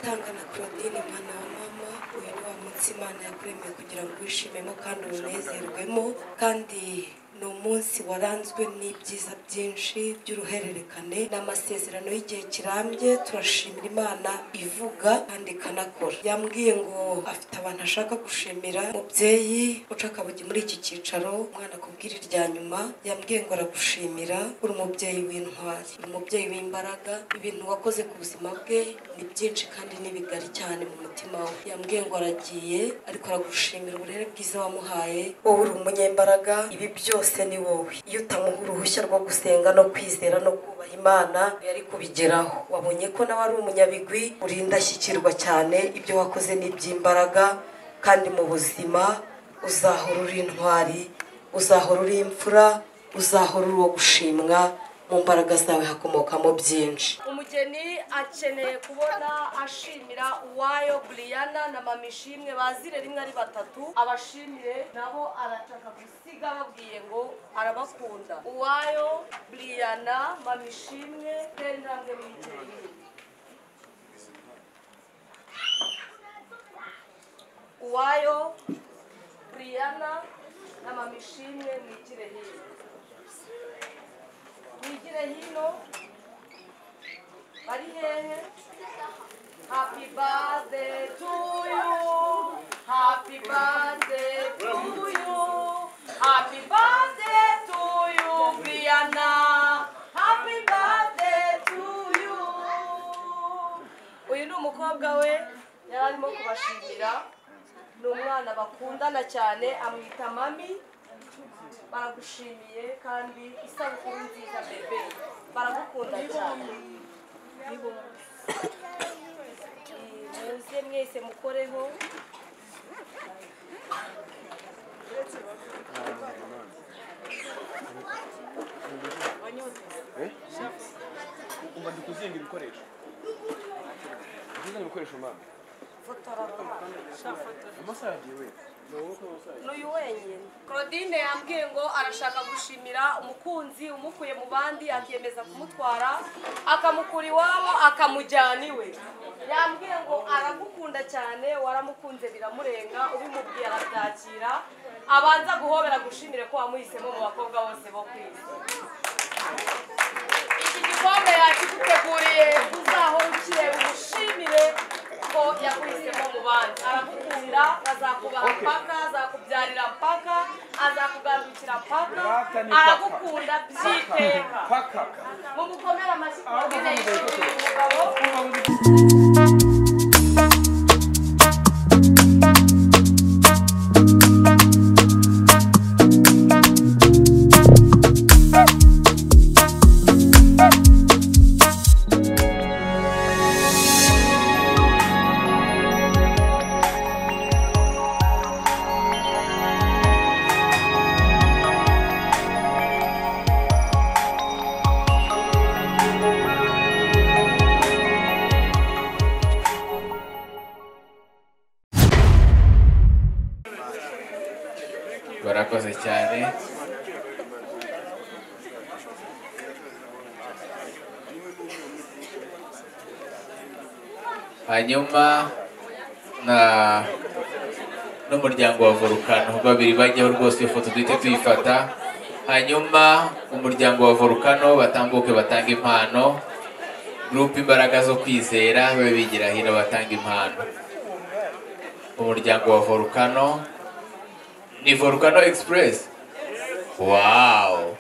Atanga na Claudine, mwana wa mama, uyu ni wa munsi Imana yakuremeye kugira ngo wishimemo kandi unezerwemo, kandi ni umunsi waranzwe n'ibyiza byinshi by'uruhererekane n'amasezerano y'igihe kirambye. Turashimira Imana ivuga kandi ikanakora. Yambwiye ngo afite abantu ashaka gushimira. Mubyeyi uca akabugi muri iki cyicaro, umwana akubwira irya nyuma, yambwiye ngo aragushimira, uri umubyeyi w'intwari, uri umubyeyi w'imbaraga. Ibintu wakoze ku buzima bwe ni byinshi kandi ni bigari cyane mu mutima we. Yambwiye ngo aragiye, ariko aragushimira uburere bwiza wamuhaye. Wowe uri umunyembaraga, ibi byose ni wowe. Iyo utamuha uruhushya rwo gusenga no kwizera no kubaha Imana, yari kubigeraho. Wabonye ko nawe ari umunyabigwi, uri indashyikirwa cyane. Ibyo wakoze ni iby'imbaraga, kandi mu buzima uzahora uri intwari, uzahora uri imfura, uzahora uri uwo gushimwa. Mu mbaraga zawe hakomokamo byinshi. Umugeni akeneye kubona ashimira Uwayo Briana na Mama Ishimwe, bazire rimwe ari batatu, abashimire nabo. Arashaka gusiga babwiye ngo arabakunda. Uwayo Briana, Mama Ishimwe, tera intambwe mwigire hino. Uwayo Briana na Mama Ishimwe, mwigire hino, mwigire hino. Bari hehe? Happy birthday to you, happy birthday to you, happy birthday to you, Brianna, happy birthday to you. Uyu ni umukobwa we yari arimo kubashimira, ni umwana bakundana cyane, amwita mami. Baragushimiye kandi isabukuru nziza bebe, baragukunda cyane. Muze mwese mukoreho. Umva, ndi kuzinga ibikoresho, kuzinga ibikoresho mama. Amasaha yagiye we. N'uyu wenyine. Claudine yambwiye ngo arashaka gushimira umukunzi umukuye mu bandi, akiyemeza kumutwara, akamukura iwabo, akamujyana iwe. Yambwiye ngo aragukunda cyane, waramukunze biramurenga, ubimubwiye arabyakira. Abanza guhobera gushimire ko wamuhisemo mu bakobwa bose bo ku isi. Iki gikombe yakiguteguriye, uzahora ukireba umushimire ko yaguhisemo mu bandi. Aragukunda, azakubaha mpaka, azakubyarira mpaka, azakugandukira mpaka, aragukunda by'iteka. Mumukomere amashyi Claudine yishimiye umugabo. Barakoze cyane. Hanyuma na n'umuryango wa Volcano babiri bajyaho rwose, iyo foto duhite tuyifata. Hanyuma umuryango wa Volcano batambuke batanga impano. Groupe Imbaraga zo Kwizera babe bigira hino batanga impano. Umuryango wa Volcano ni Volcano Express. Wow,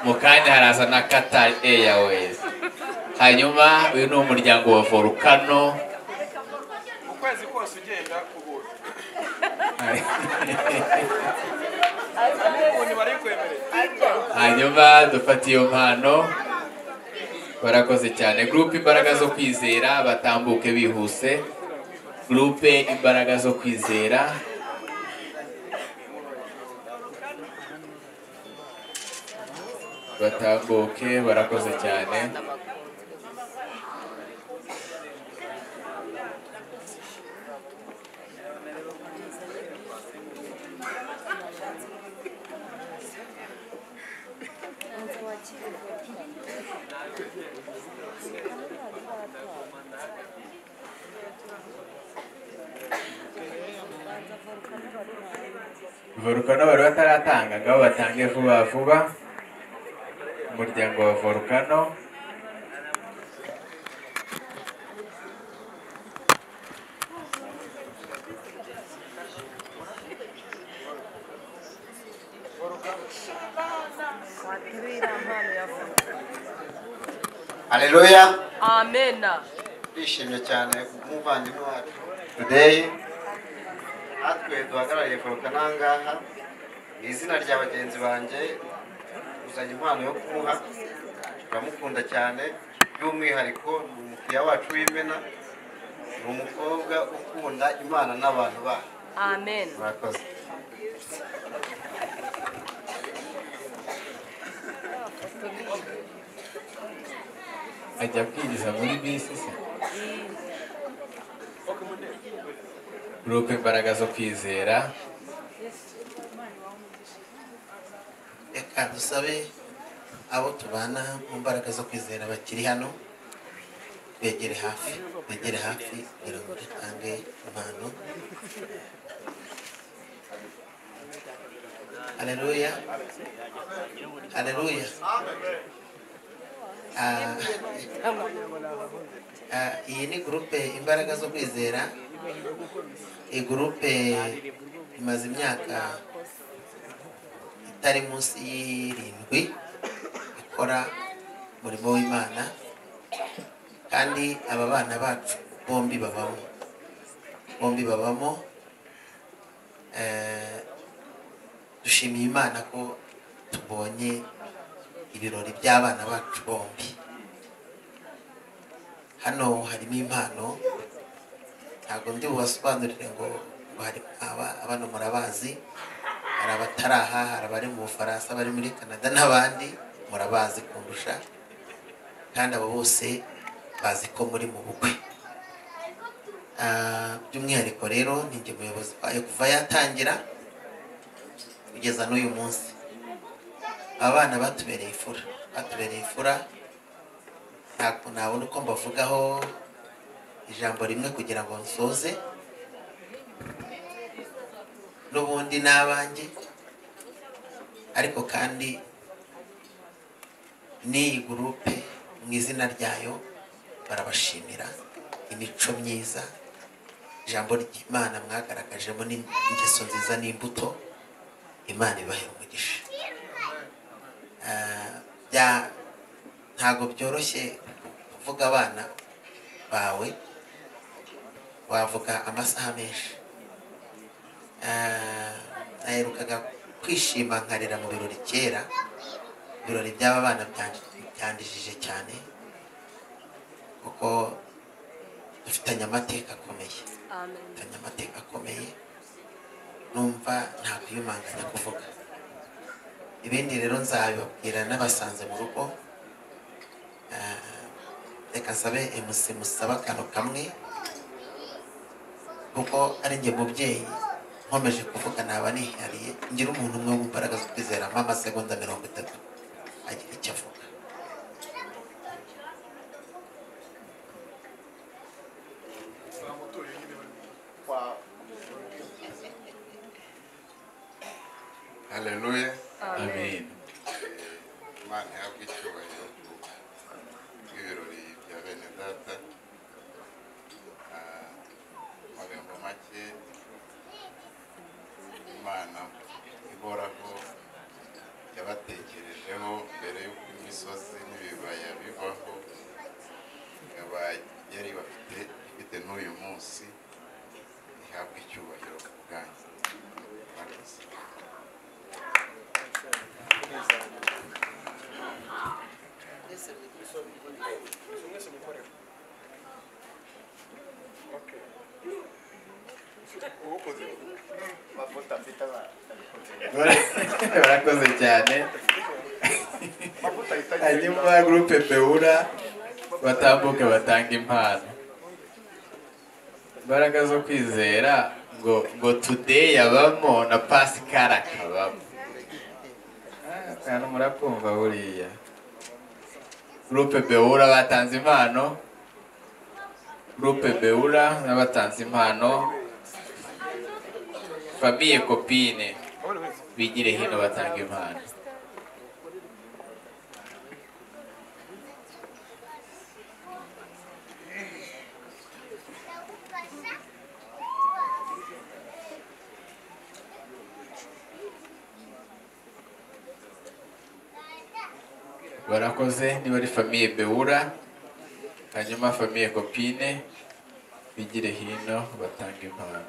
mu kanya haraza na Qatar Airways. Hanyuma uyu ni umuryango wa Volcano. Ukwezi kose ugenda kubura ubu barikwemereye. Hanyuma dufata iyo mpano. Barakoze cyane. Groupe Imbaraga zo Kwizera batambuke bihuse. Groupe Imbaraga zo Kwizera. Batambuke, barakoze cyane. Volcano bari bataratanga, ngabo batange vuba vuba. Umuryango wa Volcano. Haleluya. Amena. Twishimye cyane umuvandimwe wacu Today, natwe duhagarariye Volcano ngaha mu izina rya bagenzi banjye, uzanye impano yo kumuha. Turamukunda cyane, by'umwihariko ni umukiriya wacu w'imena, ni umukobwa ukunda Imana n'abantu bayo. Amen. Murakoze. Ajya abwiriza muri bisi se? Groupe Imbaraga zo Kwizera. Reka dusabe abo tubana mu mbaraga zo kwizera bakiri hano begere hafi, begere hafi kugira ngo dutange impano. Haleluya, haleluya. Iyi ni groupe Imbaraga zo Kwizera. Iyi groupe imaze imyaka itari munsi y'irindwi ikora umurimo w'Imana, kandi aba bana bacu bombi babamo, bombi babamo. Dushimiye Imana ko tubonye ibirori by'abana bacu bombi. Hano harimo impano, ntabwo ndi bubasobanurire ngo hari abana murabazi, hari abataraha, hari abari mu Bufaransa, bari muri Canada n'abandi murabazi kundusha, kandi abo bose bazi ko muri mu bukwe. By'umwihariko rero ni njye muyobozi wayo kuva yatangira kugeza n'uyu munsi. Abana batubereye ifura, batubereye ifura. Ntabwo nabona uko mbavugaho ijambo rimwe kugira ngo nsoze, n'ubundi n'abanjye, ariko kandi n'iyi groupe mu izina ryayo barabashimira imico myiza, ijambo ry'Imana mwagaragajemo n'ingeso nziza n'imbuto. Imana ibahe umugisha. Ntabwo byoroshye kuvuga abana bawe, wavuga amasaha menshi. Naherukaga kwishima nkarira mu birori kera, ibirori by'aba bana byandijije cyane, kuko dufitanye amateka akomeye. Dufitanye amateka akomeye, numva nta kwiyumanganya kuvuga. Ibindi rero nzabibabwira n'abasanze mu rugo. Reka nsabe MC musaba akantu kamwe, kuko ari njye mubyeyi nkomeje kuvuga naba nihariye. Ngira umuntu umwe mu mbaraga zo kwizera mpa amasegonda 30 agira icyo avuga. Haleluya. Amen. Imana ihabwe icyubahiro bw'ibirori bya bene data. Amagambo make, Imana ihoraho yabatekerejeho mbere y'uko imisozi n'ibibaya bivaho, ikaba yari bafite ifite n'uyu munsi. Ihabwe icyubahiro ku bwanyu. Murakoze. Barakoze cyane. Hanyuma groupe Beura batambuke batanga impano. Imbaraga zo kwizera ngo today abamo na Pascal akabamo. Hano murakumva buriya. Groupe Beura batanze impano. Groupe Beura n'abatanze impano. Famille Copine. Bigire hino batanga impano. Barakoze. Niba ari famille Beura, hanyuma famille Copine, bigire hino batanga impano.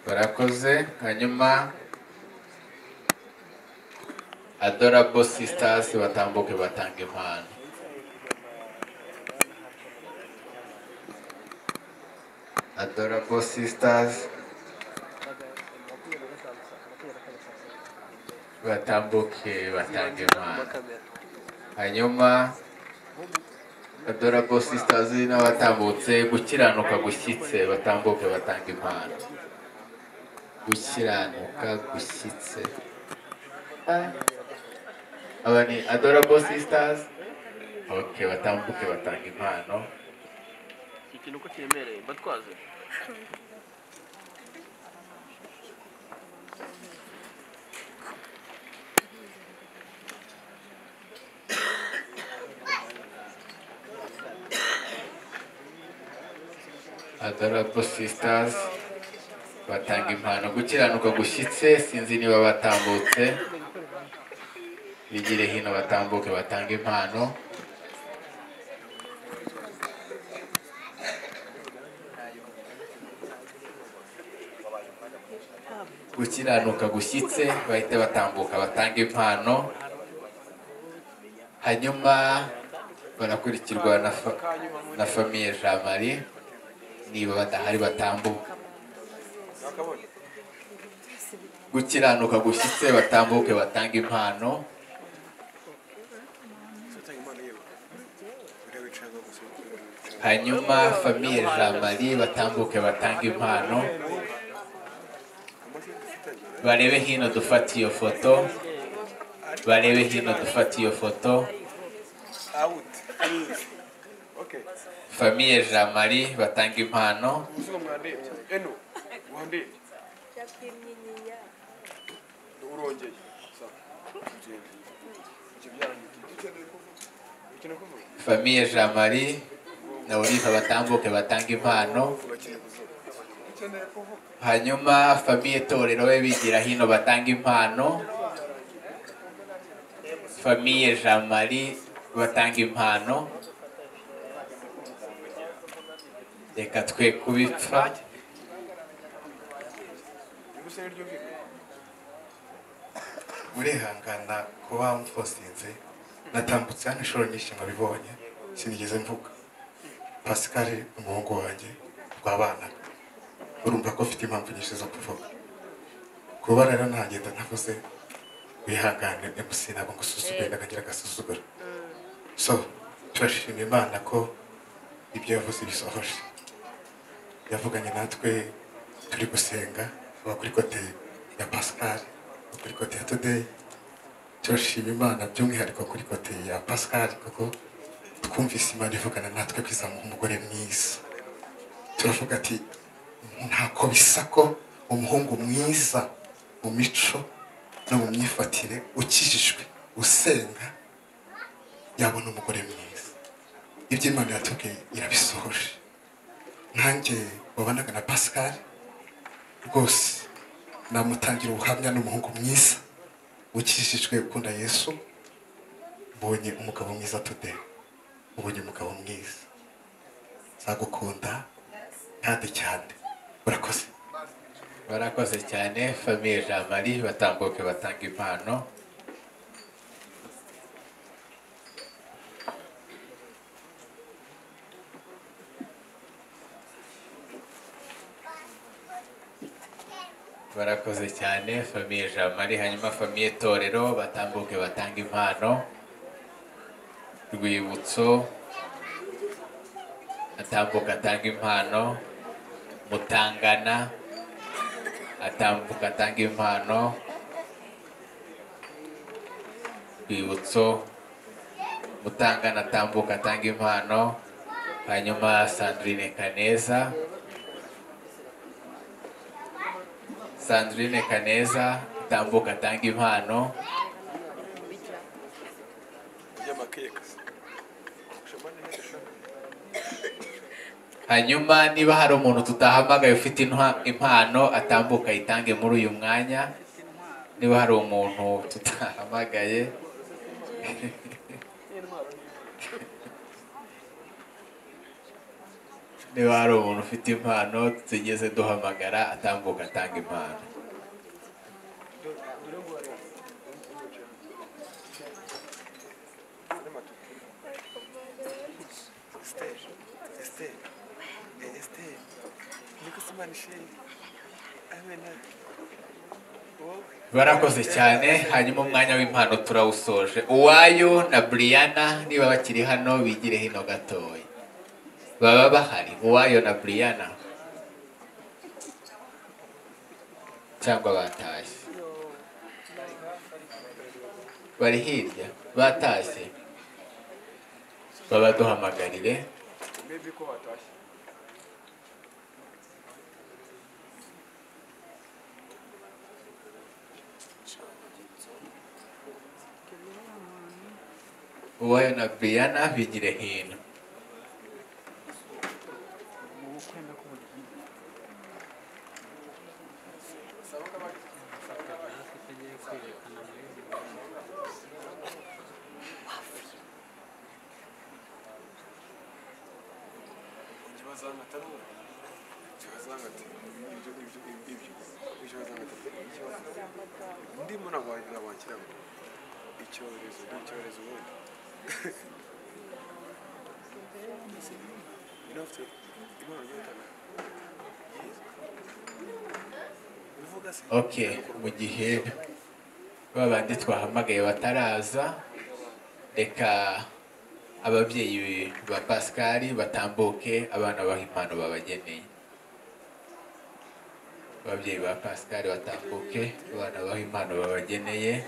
Barakoze. Hanyuma Adorable Sisters batambuke batanga impano. Adorable Sisters batambuke batanga impano. Hanyuma Adorable Sisters n'abatambutse gukiranuka gushyitse batambuke batanga impano. Gukiranuka gushyitse. Aba ni Adorable Sisters. Okay, batambuke batanga impano. Ikintu ko kiremereye batwaze. Adorable Sisters batanga impano. Gukiranuka gushyitse, sinzi niba batambutse, bigire hino batambuke batanga impano. Gukiranuka gushyitse bahite batambuka batanga impano. Hanyuma barakurikirwa na famille Jean Marie, niba badahari batambuka. Gukiranuka gushyitse batambuke batanga impano. Hanyuma famille Jean Marie batambuke batanga impano. Barebe hino dufate iyo foto. Barebe hino dufate iyo foto. Famille Jean Marie batanga impano. Famille Jean Marie na Olive batambuke batanga impano. Hanyuma famille Torero be bigira hino batanga impano. Famille Jean Marie batanga impano. Reka twe kubipfa. Murihangana kuba mfosinze, natambutse hano inshuro nyinshi nkabibonye sinigeze mvuga. Pascal umuhungu wanjye twabanaga, urumva ko afite impamvu nyinshi zo kuvuga. Kuba rero ntagenda ntavuze, wihangane MC ntabwo ngusuzuguye ndakagira agasuzuguro. So turashima Imana ko ibyo yavuze bisohoje. Yavuganye natwe turi gusenga, aba kuri kote ya Pascal, kuri kote ya Today. Turashima Imana by'umwihariko kuri kote ya Pascal kuko twumvise Imana ivugana natwe kwizamuha umugore mwiza. Turavuga ati ntako bisa ko umuhungu mwiza mu mico no mu myifatire ukijijwe usenga yabona umugore mwiza. Ibyo Imana yatubwiye irabisohoje. Nkanjye wabanaga na Pascal rwose namutangira ubuhamya n'umuhungu mwiza ukijijwe ukunda Yesu. Mbonye umugabo mwiza Today, ubonye umugabo mwiza nzagukunda kandi cyane. Barakoze. Barakoze cyane. Famille Jean Marie batambuke batanga impano. Barakoze cyane famille Jean Marie. Hanyuma famille Torero batambuke batanga impano. Rwibutso atambuka atanga impano. Mutangana atambuka atanga impano. Urwibutso. Mutangana atambuka atanga impano, hanyuma Sandrine Kaneza, Sandrine Kaneza atambuka atanga impano. Hanyuma niba hari umuntu tutahamagaye ufite impano atambuka ayitange muri uyu mwanya. Niba hari umuntu tutahamagaye niba hari umuntu ufite impano tugeze duhamagara atambuka atanga impano. Barakoze cyane. Hanyuma umwanya w'impano turawusoje. Uwayo na Brianna niba bakiri hano bigire hino gatoya, baba bahari. Uwayo na Brianna cyangwa batashye, bari hirya batashye, babaduhamagarire. Uwayo na Brianna bigire hino. Okay, mu gihe babandi twahamagaye bataraza, reka ababyeyi ba Pascal batambuke, abana baha impano babageneye. Ababyeyi ba Pascal batambuke, abana baha impano babageneye.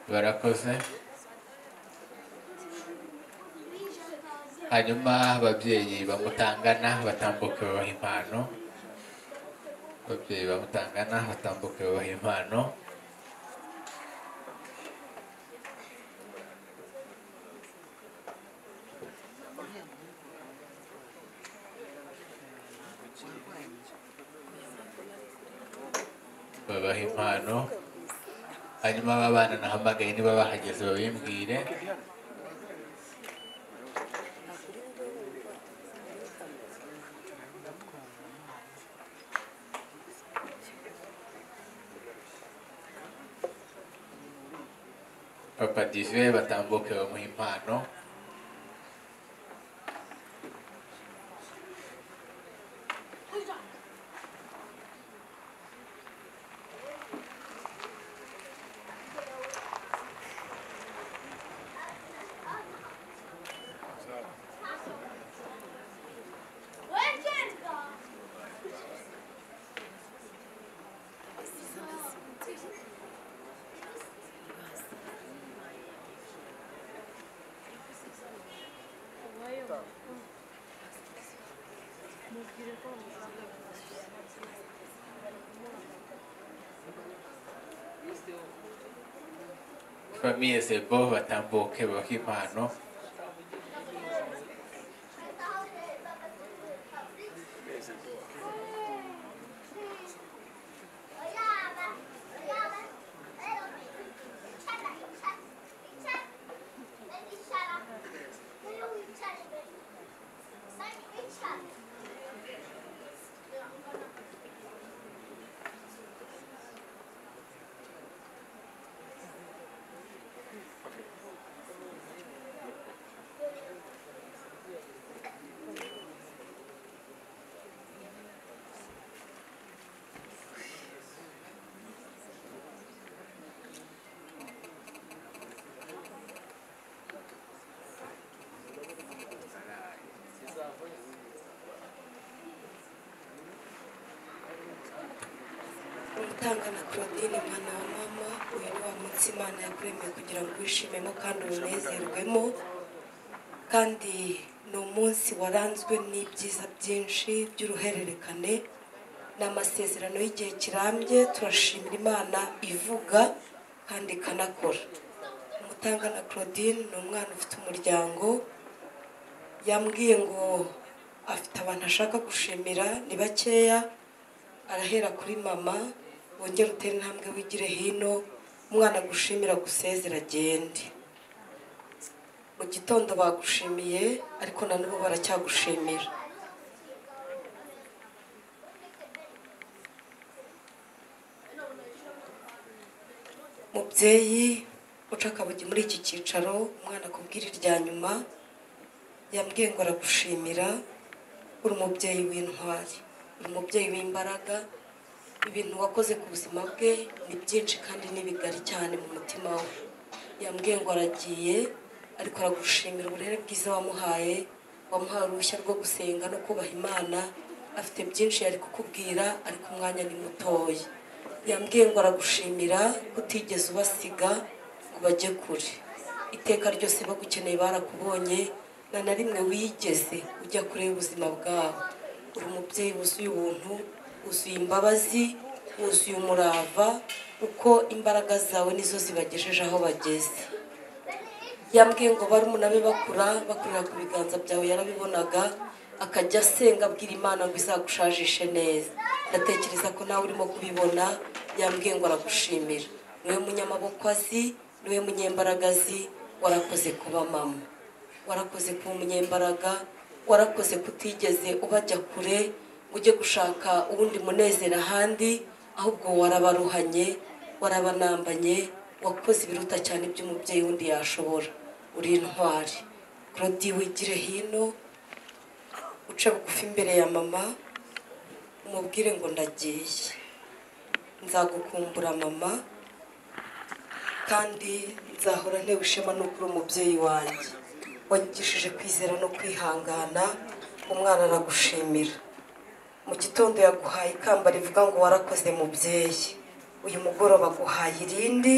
Barakoze. Hanyuma ababyeyi bamutangana batambuke babaha impano. Ababyeyi bamutangana batambuke babaha impano. Babaha impano. Hanyuma abana nahamagaye niba bahageze babimbwire. Papa Dive batambuke bamuha impano. Famille Zebo batambuke babaha impano. Umutangana Claudine, mwana wa mama, uyu ni wa munsi Imana yakuremeye kugira ngo wishimemo kandi unezerwemo, kandi ni umunsi waranzwe n'ibyiza byinshi by'uruhererekane n'amasezerano y'igihe kirambye. Turashimira Imana ivuga kandi ikanakora. Umutangana Claudine ni umwana ufite umuryango, yambwiye ngo afite abantu ashaka gushimira ni bakeya. Arahera kuri mama, wongere utere intambwe wigire hino, umwana gushimira gusezera agende. Mu gitondo bagushimiye ariko na n'ubu baracyagushimira. Mubyeyi uca akabugi muri iki cyicaro, umwana akubwira irya nyuma, yambwiye ngo aragushimira, uri umubyeyi w'intwari, uri umubyeyi w'imbaraga. Ibintu wakoze ku buzima bwe ni byinshi kandi ni bigari cyane mu mutima we. Yambwiye ngo aragiye ariko aragushimira uburere bwiza wamuhaye, wamuhaye uruhushya rwo gusenga no kubaha Imana. Afite byinshi yari kukubwira ariko umwanya ni mutoya. Yambwiye ngo aragushimira kutigeze ubasiga ngo bajye kure, iteka ryose bagukeneye barakubonye, nta na rimwe wigeze ujya kure y'ubuzima bwabo. Uri umubyeyi wuzuye ubuntu, wuzuye imbabazi, wuzuye umurava, uko imbaraga zawe nizo zibagejeje aho bageze. Yambwiye ngo barumuna be bakura bakurira ku biganza byawe, yarabibonaga akajya asenga abwira Imana ngo izagushajishe neza. Ndatekereza ko nawe urimo kubibona. Yambwiye ngo aragushimira, niwe munyamaboko azi, niwe munyembaragazi. Warakoze kuba mama, warakoze kuba umunyembaraga, warakoze kutigeze ubajya kure ujye gushaka uwundi munezero ahandi, ahubwo warabaruhanye, warabanambanye, wakoze ibiruta cyane by'umubyeyi wundi yashobora. Uri intwari. Claudie, wigire hino, uce bugufi imbere ya mama, umubwire ngo ndagiye, nzagukumbura mama, kandi nzahora ntewe ishema n'uko uri umubyeyi wanjye, wanyigishije kwizera no kwihangana. Umwana aragushimira. Mu gitondo yaguhaye ikamba rivuga ngo warakoze mubyeyi, uyu mugoroba aguhaye irindi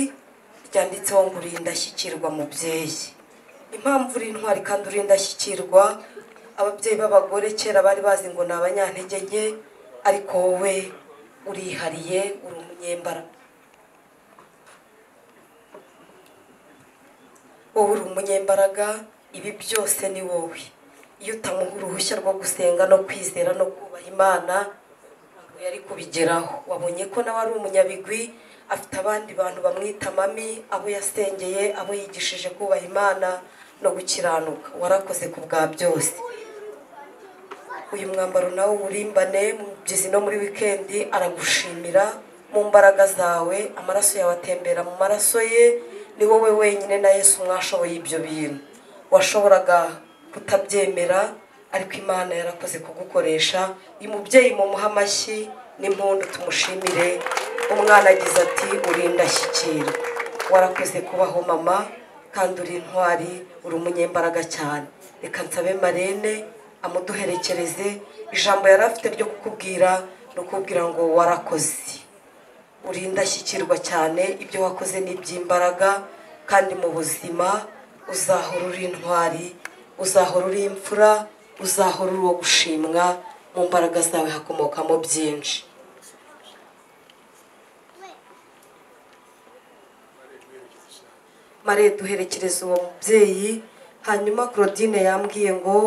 ryanditseho ngo uri indashyikirwa mubyeyi. Impamvu uri intwari kandi uri indashyikirwa, ababyeyi b'abagore kera bari bazi ngo ni abanyantege nke, ariko wowe urihariye, uri umunyembaraga. Wowe uri umunyembaraga, ibi byose ni wowe. Iyo utamuha uruhushya rwo gusenga no kwizera no kubaha Imana, ntabwo yari kubigeraho. Wabonye ko nawe ari umunyabigwi, afite abandi bantu bamwita mami, abo yasengeye, abo yigishije kubaha Imana no gukiranuka. Warakoze ku bwa byose. Uyu mwambaro nawe urimbane mu byizi no muri wikendi, aragushimira mu mbaraga zawe, amaraso yawe atembera mu maraso ye. Ni wowe wenyine na Yesu mwashoboye ibyo bintu. Washoboraga kutabyemera ariko Imana yarakoze kugukoresha. Uyu mubyeyi mumuha amashyi n'impundu tumushimire. Umwana agize ati uri indashyikirwa, warakoze kubaho mama, kandi uri intwari, uri umunyembaraga cyane. Reka nsabe Marene amuduherekereze. Ijambo yari afite ryo kukubwira ni ukubwira ngo warakoze, uri indashyikirwa cyane, ibyo wakoze ni iby'imbaraga, kandi mu buzima uzahora uri intwari, uzahora uri imfura, uzahora uri uwo gushimwa. Mu mbaraga zawe hakomokamo byinshi. Mare duherekereza uwo mubyeyi. Hanyuma Claudine yambwiye ngo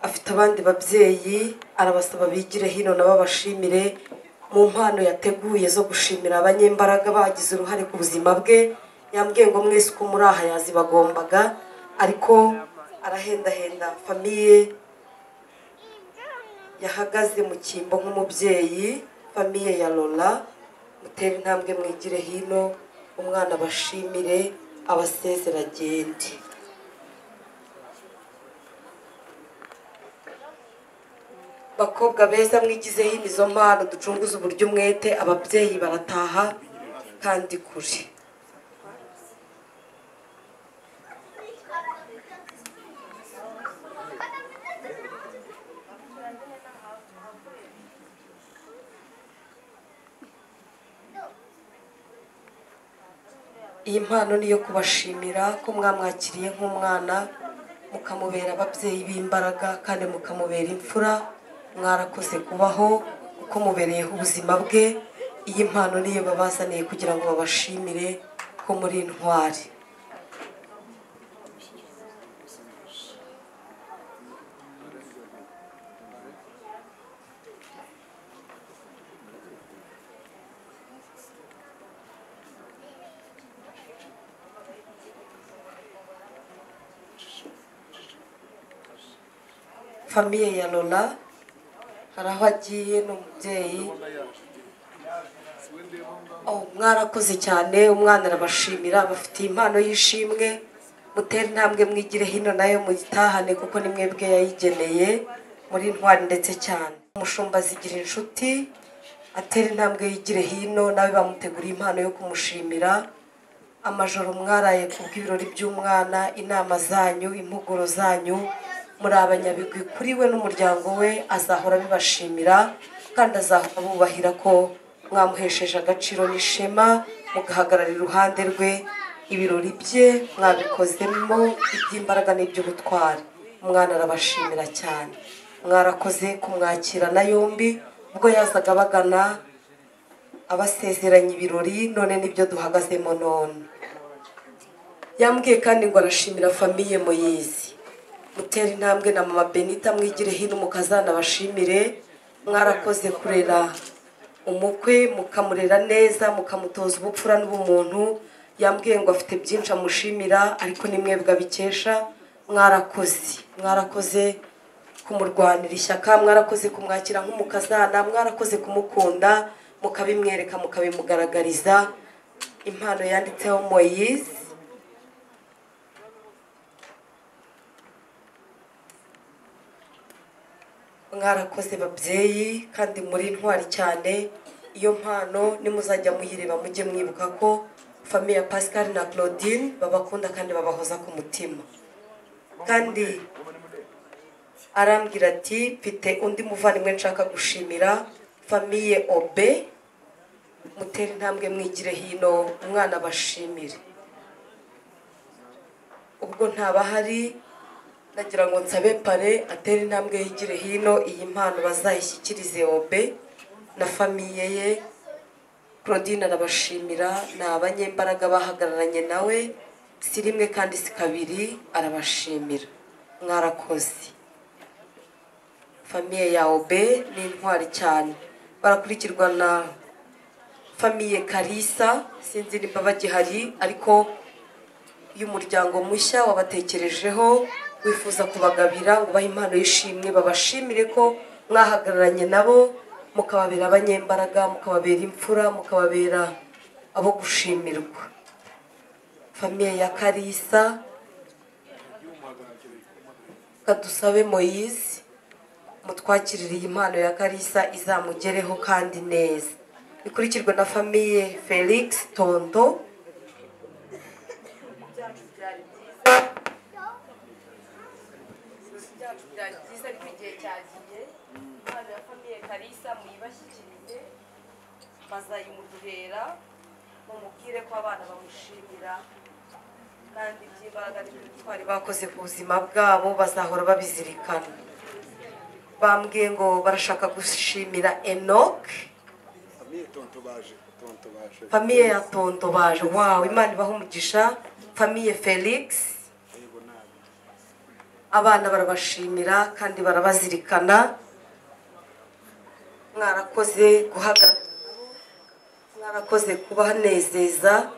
afite abandi babyeyi, arabasaba bigire hino nabo bashimire mu mpano yateguye zo gushimira abanyembaraga bagize uruhare ku buzima bwe. Yambwiye ngo mwese uko muri aha yazibagombaga, ariko arahendahenda famiye yahagaze mu cyimbo nk'umubyeyi, famiye ya Lola. Mutere intambwe mwigire hino, umwana bashimire, abasezera agende. Bakobwa beza mwigize hino izo mpano, ducunguze uburyo umwete, ababyeyi barataha kandi kure. Iyi mpano niyo kubashimira ko mwamwakiriye nk'umwana, mukamubera ababyeyi b'imbaraga kandi mukamubera imfura. Mwarakoze kubaho kuko mubereyeho ubuzima bwe. Iyi mpano niyo babazaniye kugira ngo babashimire ko muri intwari. Famiye ya Lola hari aho agiye n'umubyeyi. Mwarakoze cyane, umwana arabashimira, bafitiye impano y'ishimwe. Mutere intambwe mwigire hino nayo muyitahane kuko ni mwebwe yayigeneye, muri intwari ndetse cyane. Umushumba zigira inshuti, atera intambwe yigire hino nawe bamuteguriye impano yo kumushimira. Amajoro mwaraye kubw'ibirori by'umwana, inama zanyu, impuguro zanyu, muri abanyabigwi kuri we n'umuryango we, azahora bibashimira kandi azahora bubahira ko mwamuhesheje agaciro n'ishema, mugahagarara iruhande rwe. Ibirori bye mwabikozemo iby'imbaraga n'iby'ubutwari. Umwana arabashimira cyane. Mwarakoze kumwakira na yombi ubwo yazaga bagana abasezeranye ibirori, none nibyo duhagazemo none. Yambwiye kandi ngo arashimira famiye Moyizi. Mutera intambwe na mama Benita mwigire hino mukazana bashimire. Mwarakoze kurera umukwe, mukamurera neza, mukamutoza ubupfura n'ubumuntu. Yambwiye ngo afite byinshi amushimira, ariko ni mwebwe abikesha. Mwarakoze, mwarakoze kumurwanira ishyaka, mwarakoze kumwakira nk'umukazana, mwarakoze kumukunda, mukabimwereka, mukabimugaragariza. Impano yanditseho Moyizi. Mwarakoze babyeyi kandi muri intwari cyane. Iyo mpano nimuzajya muyireba mujye mwibuka ko famiye ya Pascal na Claudine babakunda kandi babahoza ku mutima. Kandi arambwira ati mfite undi muvandimwe nshaka gushimira, famiye Obe. Mutere intambwe mwigire hino umwana bashimire. Ubwo ntabahari nagira ngo nsabe pare atere intambwe yigire hino, iyi mpano bazayishyikirize Obe na famiye ye. Claudine arabashimira, ni abanyembaraga bahagararanye nawe, si rimwe kandi si kabiri, arabashimira. Mwarakoze. Famiye ya Obe ni intwari cyane. Barakurikirwa na famiye Karisa, sinzi nimba bagihari, ariko y'umuryango mushya wabatekerejeho wifuza kubagabira ngo bahe impano y'ishimwe, babashimire ko mwahagararanye nabo, mukababera abanyembaraga, mukababera imfura, mukababera abo gushimirwa. Famiye ya Karisa, kadusabe Moyizi mutwakirire iyi impano ya Karisa izamugereho kandi neza. Ikurikirwa na famiye Felix Tondo. Kalisa muyibashyikirize, bazayimuduhera, mumubwire ko abana bamushimira kandi iby'imbaraga n'ubutwari bakoze ku buzima bwabo bazahora babizirikana. Bambwiye ngo barashaka gushimira Enoch, famiye ya Tonto baje. Wow, Imana ibahe umugisha. Famiye Felix, abana barabashimira kandi barabazirikana. Mwarakoze guhagarara, mwarakoze kubanezeza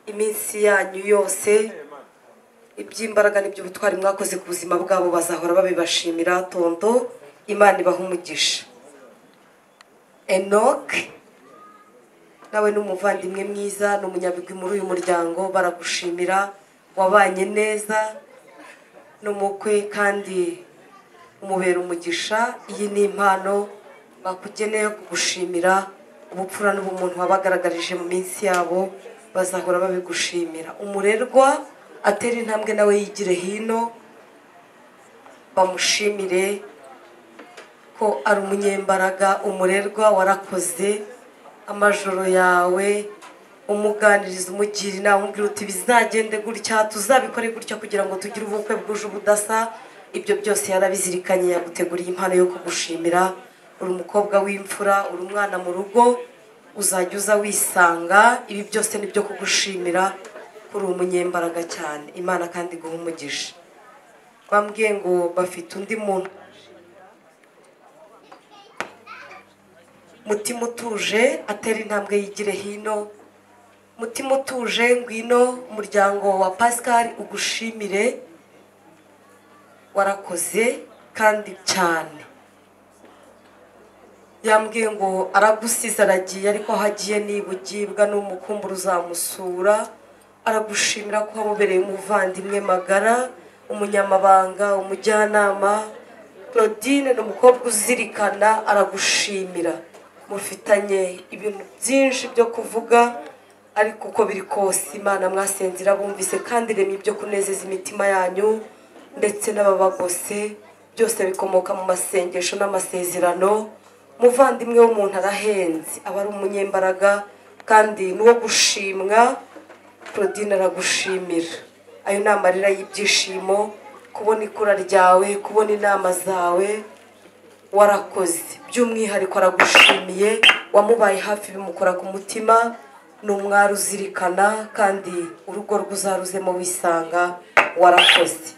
iminsi yanyu yose. Iby'imbaraga n'iby'ubutwari mwakoze ku buzima bwabo bazahora babibashimira. Tonto, Imana ibahe umugisha. Enoch nawe ni umuvandimwe mwiza, ni umunyabigwi muri uyu muryango, baragushimira, wabanye neza n'umukwe kandi umubera umugisha. Iyi ni impano bakugeneye kugushimira ubupfura n'ubumuntu wabagaragarije mu minsi yabo, bazahora babigushimira. Umurerwa atera intambwe nawe yigire hino, bamushimire ko ari umunyembaraga. Umurerwa warakoze, amajoro yawe Umuganiriza, umugira inama, umubwira uti bizagende gutya, tuzabikore gutya kugira ngo tugire ubukwe bwuje ubudasa. Ibyo byose yarabizirikanye, yaguteguriye impano yo kugushimira. Uri umukobwa w'imfura, uri umwana mu rugo, uzajya uza wisanga. Ibi byose ni byo kugushimira, kuri umunyembaraga cyane. Imana kandi iguhe umugisha. Bambwiye ngo bafite undi muntu mutima utuje, atera intambwe yigire hino. Mutima utuje, ngwino umuryango wa Pascal ugushimire, warakoze kandi cyane. Yambwiye ngo aragusize aragiye, ariko aho agiye nibugibwa n'umukumbura uzamusura. Aragushimira ko wamubereye umuvandimwe magara, umunyamabanga, umujyanama. Claudine ni umukobwa uzirikana, aragushimira. Mufitanye ibintu byinshi byo kuvuga, ariko uko biri kose Imana mwasenzira bumvise kandi iremye ibyo kunezeza imitima yanyu ndetse n'ababagose. Byose bikomoka mu masengesho n'amasezerano. Muvandimwe w'umuntu arahenze, aba ari umunyembaraga kandi n'uwo gushimwa. Claudine aragushimira. Ayo ni amarira y'ibyishimo, kubona ikura ryawe, kubona inama zawe, warakoze. By'umwihariko aragushimiye, wamubaye hafi bimukora ku mutima. Ni umwari uzirikana kandi urugo rwuzaruzemo wisanga, warakoze.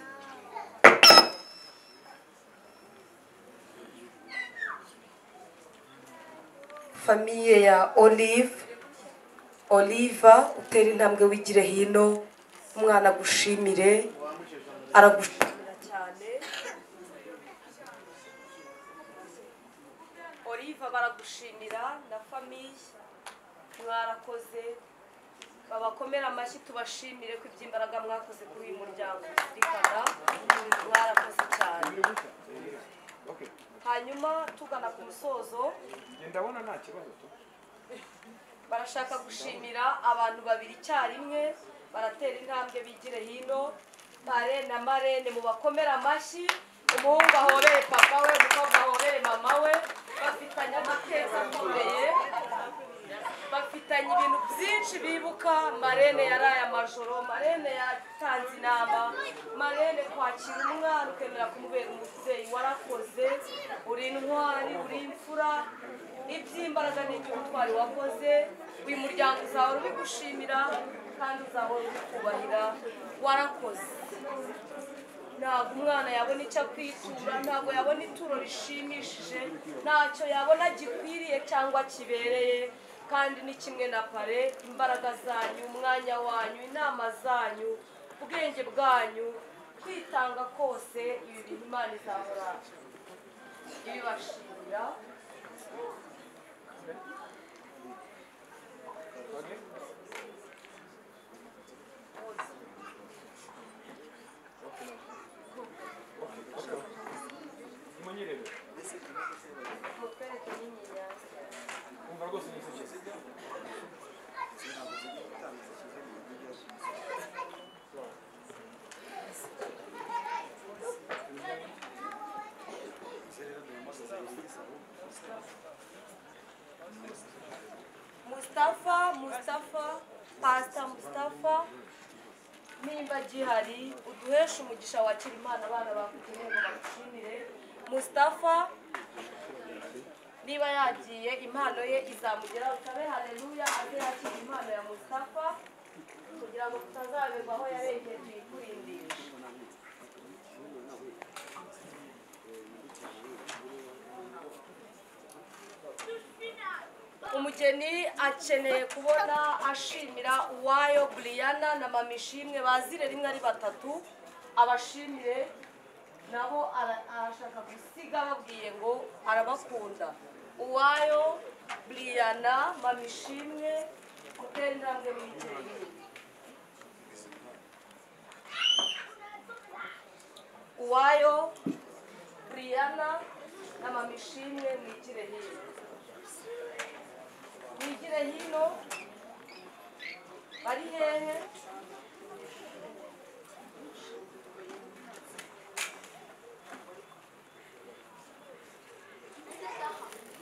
Famiye ya Olive, Oliva, utera intambwe wigire hino, umwana agushimire, aragushimira cyane. Oliva baragushimira na famiye, mwarakoze. Babakomera amashyi tubashimire ko iby'imbaraga mwakoze kuri uyu muryango uzirikana, mwarakoze cyane. Hanyuma tugana ku musozo, ndabona nta kibazo. Barashaka gushimira abantu babiri icyarimwe, baratera intambwe bigire hino. Pare na marene mubakomera amashyi. Umuhungu ahobere papa we, umukobwa ahobere mama we. Bafitanye amateka akomeye, bafitanye ibintu byinshi bibuka. Marene yaraye amajoro, marene yatanze inama, marene kwakira umwana ukemera kumubera umubyeyi, warakoze. Uri intwari, uri imfura, iby'imbaraga n'iby'ubutwari wakoze. Uyu muryango uzahora ubigushimira kandi uzahora ubikubahira, warakoze. Ntabwo umwana yabona icyo akwitura, ntabwo yabona ituro rishimishije, ntacyo yabona gikwiriye cyangwa kibereye. Kandi ni kimwe na pare, imbaraga zanyu, umwanya wanyu, inama zanyu, ubwenge bwanyu, kwitanga kose, ibi bintu Imana izahora ibibashimira. Mutwereke n'inyinya. Mustafa, Mustafa, Pastor Mustafa, nimba gihari uduheshe umugisha wakira Imana, abana bakugeneye ngo bagushimire. Mustafa niba yagiye impano ye izamugeraho, utabe haleluya, aze yakira impano ya Mustafa kugira ngo tutazaberwa aho yarengeye tuyikurindishe. Umugeni akeneye kubona ashimira Uwayo Brianna na Mama Ishimwe, bazire rimwe ari batatu, abashimire nabo. Arashaka gusiga babwiye ngo arabakunda. Uwayo Brianna, Mama Ishimwe, mutera intambwe mwigire hino. Uwayo Brianna na Mama Ishimwe mwigire hino. Mwigire hino. Bari hehe?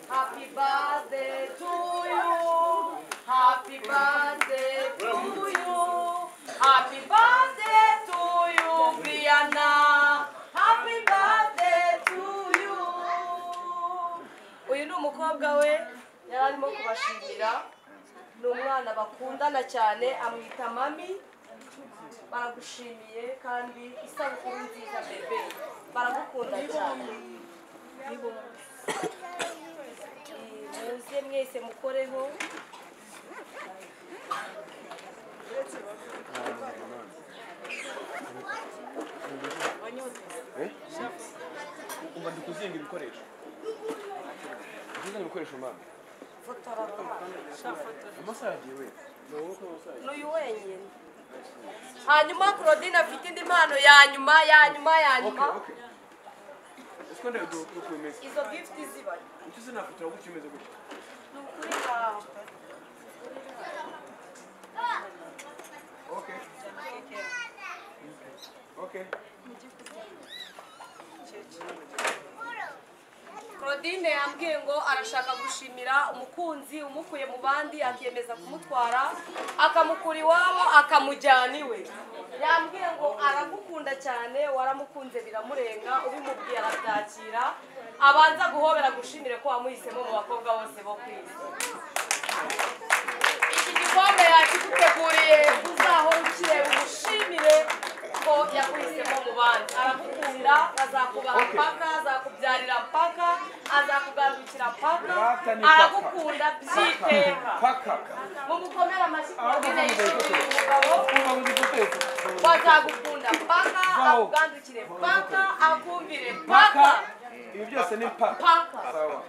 Happy birthday to you. Happy birthday. Umukobwa we yari arimo kubashimira, ni umwana bakundana cyane, amwita mami. Baragushimiye kandi isabukuru nziza bebe, baragukunda cyane. Muze mwese mukoreho. Umva ndikuzinga ibikoresho. Ndikuzinga ibikoresho mama. Fotora. Amasaha yagiye we. N'uyu wenyine. Hanyuma Claudine afite indi mpano ya nyuma ya nyuma ya nyuma. Ese ndebe dukomeze. Izo gift zibaye. Icyo sinafotora gutyo imeze gutyo. Ni ukuri ngaho. Okay. Okay. Claudine yambwiye ngo arashaka gushimira umukunzi umukuye mu bandi akiyemeza kumutwara akamukura iwabo akamujyana iwe. Yambwiye ngo aragukunda cyane, waramukunze biramurenga, ubimubwiye arabyakira, abanza guhobera gushimire ko wamuhisemo mu bakobwa bose bo ku isi. Iki gikombe yakiguteguriye uzahora ukireba umushimire ko yaguhisemo mu bandi. Aragukunda, azakubaha mpaka, azakubyarira mpaka, azakugandukira mpaka, aragukunda byiteka. Mumukomere amashyi Claudine yishimiye umugabo bazagukunda mpaka, akugandukire mpaka, akumvire mpaka. Ibi byose ni mpaka. Sawa.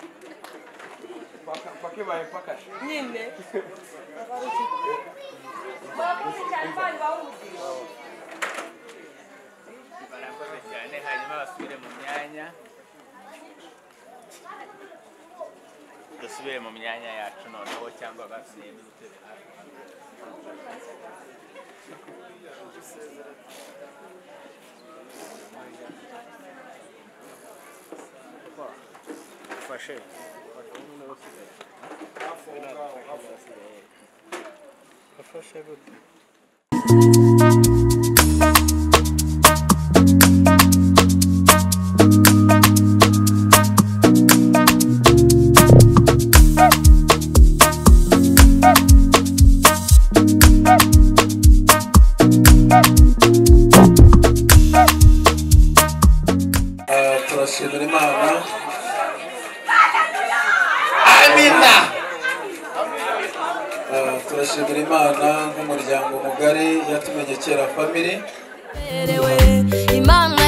Mpaka mpaka ibaye mpaka. Nyine. Murakoze cyane, Imana ibahe umugisha. Barakoze cyane, hanyuma basubire mu myanya. Dusubire mu myanya yacu noneho cyangwa basubiye n'udutebe hafi. Fashe. Fashe gute. Turashimira Imana. Amina. Turashimira Imana nk'umuryango mugari yatumenye kera family. Imana